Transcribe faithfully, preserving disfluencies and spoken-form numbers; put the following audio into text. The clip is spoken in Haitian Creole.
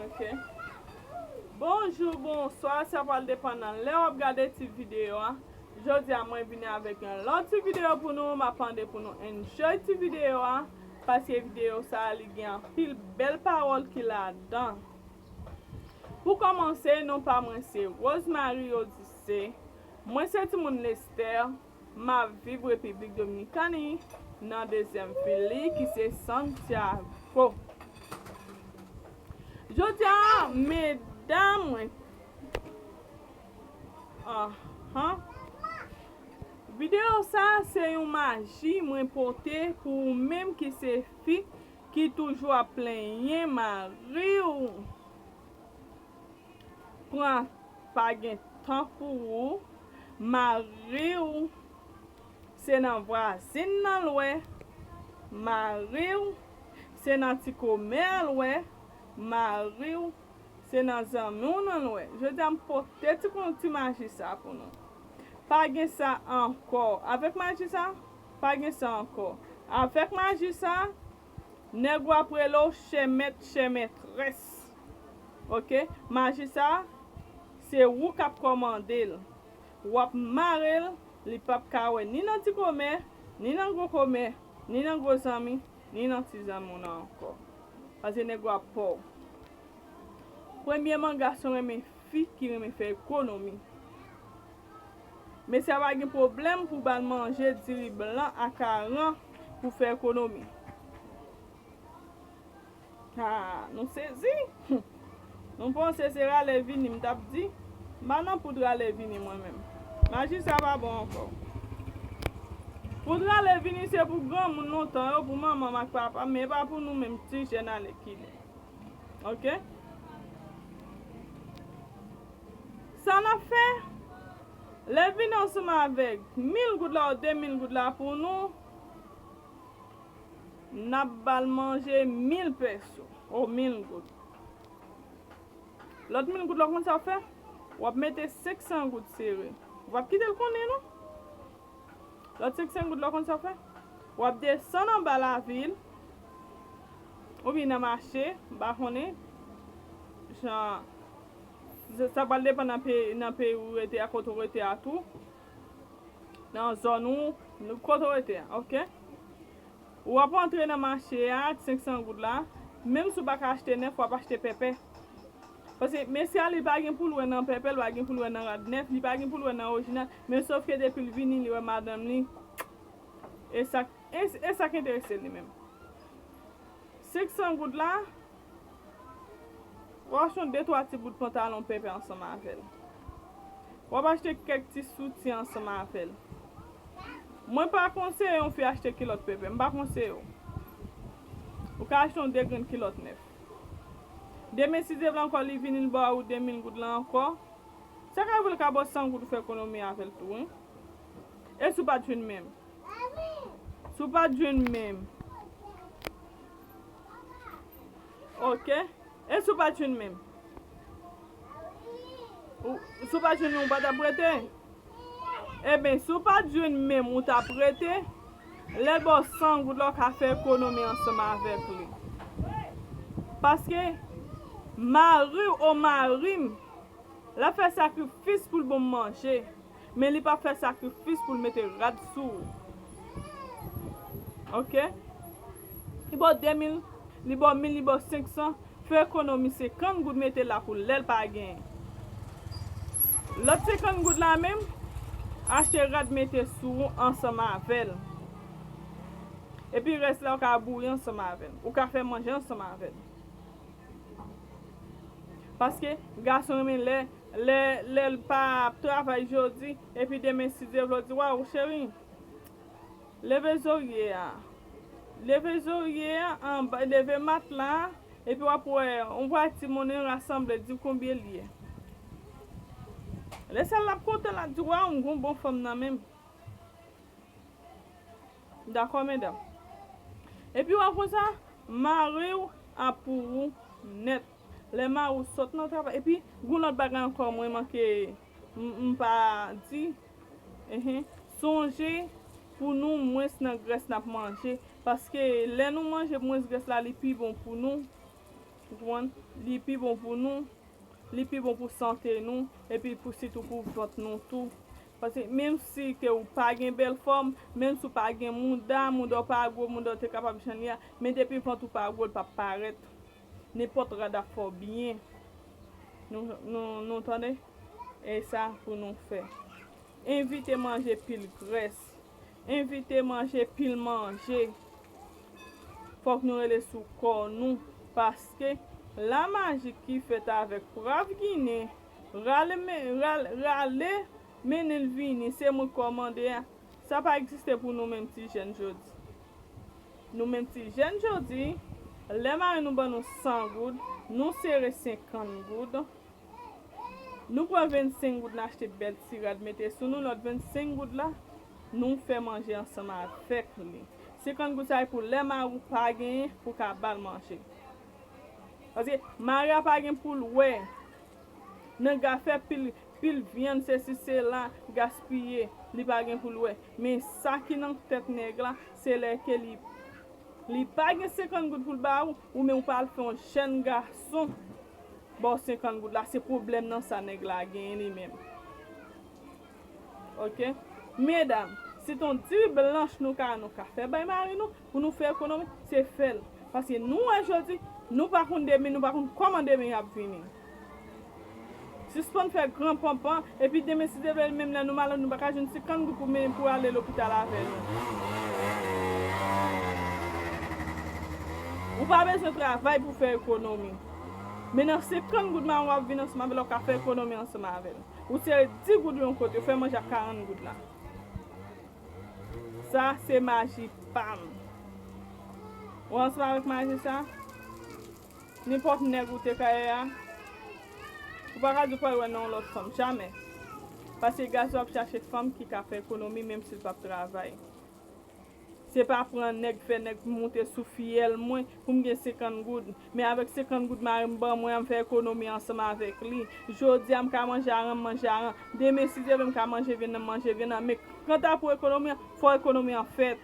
Ok. Bonjou, bonswa, sa pral depann nan lè w ap gade ti videyo a. Jodi a mwen vini avèk yon lòt ti videyo pou nou, m ap mande pou nou enjoy ti videyo a, paske videyo sa a li gen anpil bèl pawòl ki ladan. Pou kòmanse, non pa mwen se Rosemary Odissé. Mwen se timoun Lestè. M ap viv Repiblik Dominikani, nan dezyèm vil li ki se Santiago. Jodi a, medam mwen, anhan, videyo sa se yon maji mwen pote pou ou menm ki se fi ki toujou ap plenyen mari w pran pa gen tan pou ou, mari w se nan vwazin nan l wè, mari w se nan ti komè l wè, mari w se nan zanmi w nan l wè. Jodi a m pote ti kon ti maji sa pou nou. Pa gen sa ankò. Avèk maji sa, pa gen sa ankò. Avèk maji sa, nèg w ap rele w chè mèt, chè mètrès. Ok? Maji sa, se ou k ap kòmande l. W ap mare l, li p ap ka wè ni nan ti komè, ni nan gwo komè, ni nan gwo zanmi, ni nan ti zanmi w nan ankò. Paske nèg w ap pè w. Premyèman, gason renmen fi ki renmen fè ekonomi. Mesye a pa gen pwoblèm pou ba l manje diri blan ak aran pou fè ekonomi. Ah, nou sezi. Nou panse se rale vini m t ap di. M pa nan poud rale vini mwen menm. Maji sa pa bon ankò. Poud rale vini se pou granmoun lontan yo, pou manman m ak papa m, men e pa pou nou menm ti jèn alèkile. Ok? Sa n ap fè, lè vin ansanm avèk mil goud la ou de mil goud la pou nou, n ap ba l manje mil pèso, ou mil goud. Lòt mil goud la, w konn sa w fè? W ap mete senk san goud sere. W ap kite l konnen, non? Lòt senk san goud la, w konn sa w fè? W ap desann anba lavil, oubyen nan mache, m pa konnen, jan, sa, sa pral depann nan peyi, nan peyi ou rete a, kote ou rete a tou, nan zòn ou, kote ou rete a, ok? W ap antre nan mache a ak senk san goud la, menm si w pa ka achte nèf, w ap achte pèpè. Paske mesye a, li pa gen pou l wè nan pèpè, li pa gen pou l wè nan rad nèf, li pa gen pou l wè nan orijinal, men sòf ke depi l vini, li wè madanm li, e sa, e, e sa k enterese li menm. Senk san goud la, w ap achte yon de twa ti bout pantalon pèpè ansanm avè l. W ap achte kèk ti soutyen ansanm avè l. Mwen pa konseye yon fi achte kilòt pèpè, m pa konseye w. Ou ka achte yon de grenn kilòt nèf. Demen, si Dye vle ankò, li vini, li ba ou de mil goud la ankò. Sa ka vle ka ba w san goud ou fè ekonomi avè l tou, wi. E si w pa t jwenn menm? Si w pa t jwenn menm. Ok. E si w pa t jwenn menm? Ou, si w pa t jwenn menm, ou pa t ap rete? Ebyen, si w pa t jwenn menm, ou t ap rete? Lè l ba w san goud la, w ka fè ekonomi ansanm avèk li. Paske mari w ou mari m, l ap fè sakrifis pou l ban m manje. Men li p ap fè sakrifis pou l mete rad sou ou. Ok? Li ba w de mil, li ba w mil, li ba w senk san, fè ekonomi senkant goud mete la pou lè l pa genyen. Lòt senkant goud la menm, achte rad mete sou ou ansanm avè l. Epi rès la, ou ka bouyi ansanm avè l. Ou ka fè manje ansanm avè l. Paske gason renmen lè, lè, lè l pa ap travay jodi, epi demen, si Dye vle, w di, "Waw, cheri, leve zorye a. Leve zorye a, anba, leve matla a," epi w ap wè, w ap wè ti monnen rasanble, di w konbyen l ye. Lè sa l ap kontan, l ap di, "Waw, m gon bon fanm nan men m." Dakò, medam? Epi w ap konsa, mari w ap pou ou nèt. Lè mari w sot nan travay, epi gon lòt bagay ankò mwen manke, m, m pa di. Enhen. Sonje pou nou mwens nan grès n ap manje. Paske lè nou manje mwens grès la, li pi bon pou nou. Konprann? Li pi bon pou nou, li pi bon pou sante nou, epi pou sitou pou vant nou tou. Paske menm si ke ou pa gen bèl fòm, menm si ou pa gen mouda, mouda w pa gwo, mouda w te kapab jan li a, men depi vant ou pa gwo, l p ap parèt. Nenpòt rad ap fè w byen. Nou, nou, nou tande? E sa pou nou fè. Evite manje pil grès. Evite manje pil manje. Fòk nou rele sou kò nou, paske lamaji ki fèt avèk pwav ginen, rale, men- rale, rale mennen l vini, se mwen k kòmande a. Sa pa egziste pou nou menm ti jèn jodi. Nou menm ti jèn jodi, lè mari nou ban nou san goud, nou sere senkant goud, nou pran vennsenk goud, n achte bèl ti rad, mete sou nou, lòt vennsenk goud la, nou fè manje ansanm avèk li. Senkant goud sa e pou lè mari w pa genyen pou w ka ba l manje. Paske mari a pa gen pou l wè. Nèg la fè pil, pil vyann, sesi, sela, gaspiye, li pa gen pou l wè. Men sa ki nan tèt nèg la, se lè ke li, li pa gen senkant goud pou l ba ou, ou men ou pa al fè yon jèn gason ba w senkant goud la, se pwoblèm nan sa nèg la genyen li menm. Oke? Medam, si t on di blanch nou ka, nou ka fè bay mari nou, pou nou fè ekonomi, se fè l. Paske nou wè jodi, nou pa konn demen, nou pa konn kòman demen ap vini. Sispann fè gran panpan, epi demen si Dye vle menm lè nou malad, nou pa ka jwenn senkant goud pou mennen pou ale lopital avè nou. Ou pa bezwen travay pou fè ekonomi. Men nan senkant goud mari w ap vin ansanm avè l, w ka fè ekonomi ansanm avè l. Ou sere dis goud yon kote, ou fè manje ak karant goud la. Sa se maji pa m. Ou ansanm avèk maji sa? Nenpòt nèg ou te ka ye a, ou pa ka di w pral wè nan yon lòt fanm, jamè. Paske gason ap chache fanm ki ka fè ekonomi, menm si l p ap travay. Se pa pran nèg, fè nèg moute sou fiyèl mwen pou m gen senkant goud. Men avèk senkant goud mari m ban mwen an, m fè ekonomi ansanm avèk li. Jodi a, m ka manje aran, m manje aran. Demen, si Dye vle, m ka manje vyann nan, m manje vyann nan. Men kanta pou ekonomi an, fò ekonomi an fèt.